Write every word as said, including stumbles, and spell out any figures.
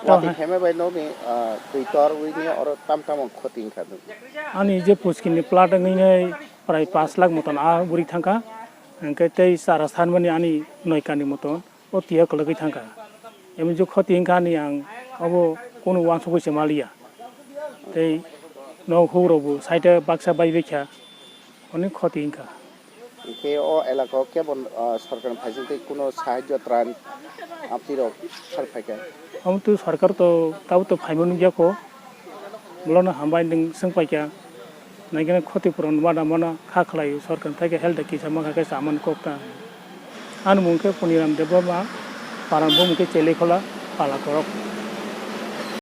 Watwi khaima bai nokni, ah, twi tor wngwi oro tam tamo khoti wngkha. Ani je puskini plat wngwi nai prai pash lakh moton a bwrwi thangkha, hwnkhe tei chara sanmani ani noi kani moton o twiya kwlwgwi thangkha. Emo je khoti wngkha ani ang abo kunu uansukgwi se maliya. Tei nok hukrokbo side o baksa baibaikha. Onek khoti wngkha. Hwnkhe o elaka o kebo, ah, sorkarni phaising tei kuno sahajyo tran apni rok sar phaikha? Omo twi sorkar to tabuk to phaima nukya kho. Bolano hambai nwng swng paikha. Naikhe khoti puron mana mana kha khlai sorkarni thai khe health kisa mankha khe chamani kok ta. Ani mung khe Poniram Debbarma, paran bumung khe Cheleikhola, Palakorok.